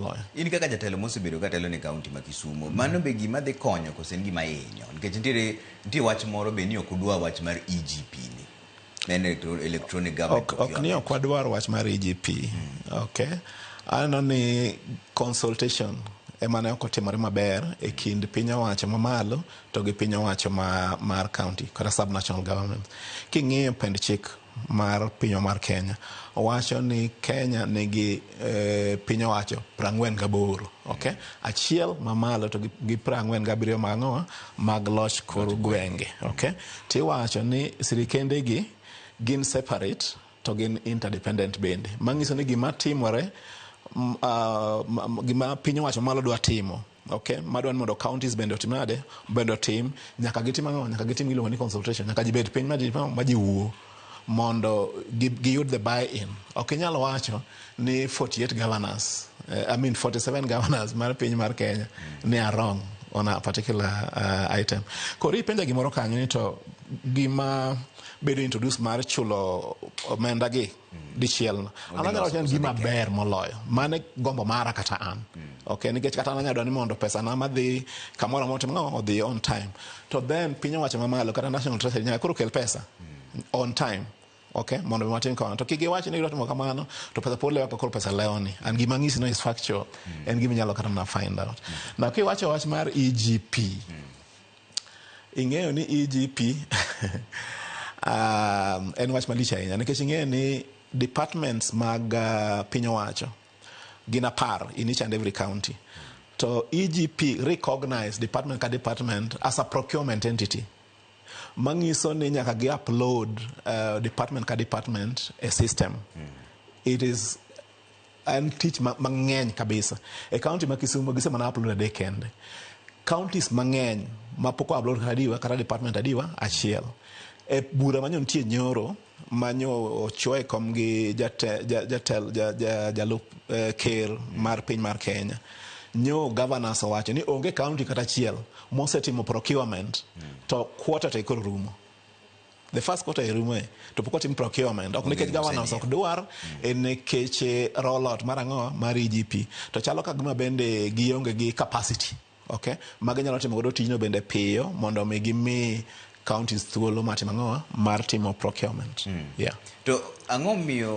Moloyo. In kaka jatelo mosebedo ka telo ne kaunti ma Kisumu, mano be gima dhi konyo koso en gima hinyo? Nikech nitiere nitie wach moro be ni ok udwa wach mar EGP ni. En electronic government. Ok ni ok wadwar wach mar EGP. Okay. Aneno ni consultation ema ne ok otimore maber e kind piny owacho mamalo to gi piny owacho mar county kata subnational government. King'iyo pend chik mar pinywa mar Kenya, owacho ni Kenya nigi piny owacho 48, okay? Achiel mamalo to gi 47 mag ang'owa mag loch kor gwenge, okay? Tiwacho ni sirikende gi gin separate to gin interdependent bende. Manyiso ni gima timore, gima piny owacho malo dwa timo, okay, madwa ni mondo counties bende otim nade, bende otim, nyaka gitim ang'o? Nyaka gitim giluongo ni consultation. Nyaka ji bed piny ma ji wuo mondo giyud the buy in. Ok inyal wacho ni 48 governors, I mean 47 governors mar piny mar Kenya ni are wrong on a particular item. Koro ipenja gimoro kanyo ni to gima bedo introduce mar chulo omenda gi dichiel no, an anyalo wacho ni en gima ber moloyo. Mano gombo mara kata an, okay, nikech kata an anyalo dwaro ni mondo pesa na madhi kamoro amora otim ang'o, odhi on time. To then piny owacho mamalo kata National Treasury nyaka koro kel pesa on time, okay, mondo mi watim kamano. To kik giwach ni gidwa timo kamano to pesa pod lewo ka koro pesa lewoni. And gima ang'isi no is factual, en gima inyalo kata mana find out. Na kiwacho wach mar EGP, ing'eyo ni EGP en wach malich ahinya, nikech ing'eyo ni departments mag piny owacho gin 10 in each and every county, to EGP recognize department ka department as a procurement entity, manyiso ni nyaka gi upload department ka department e system. It is en tich mang'eny kabisa. E county ma Kisumu gise mana upload adek kende. Counties mang'eny mapok o upload kata adiwa kata department adiwa achiel. E bura manyo nitie nyoro manyo ochuo e kom gi jatel jalup ker mar piny mar Kenya, nyo governors owacho ni onge county kata achiel mosetimo procurement to quarter te koro rumo. The first quarter e rumo e to pok otim procurement. Ok nikech governors ok dwar, en nikech rollout mar ang'o mar EGP to chalo ka gima bende gionge gi capacity, okay, ma ginyalo timo godo tijno bende piyo mondo mi gimi counties thuolo mar timo ang'o, mar timo procurement, yeah. To ang'o miyo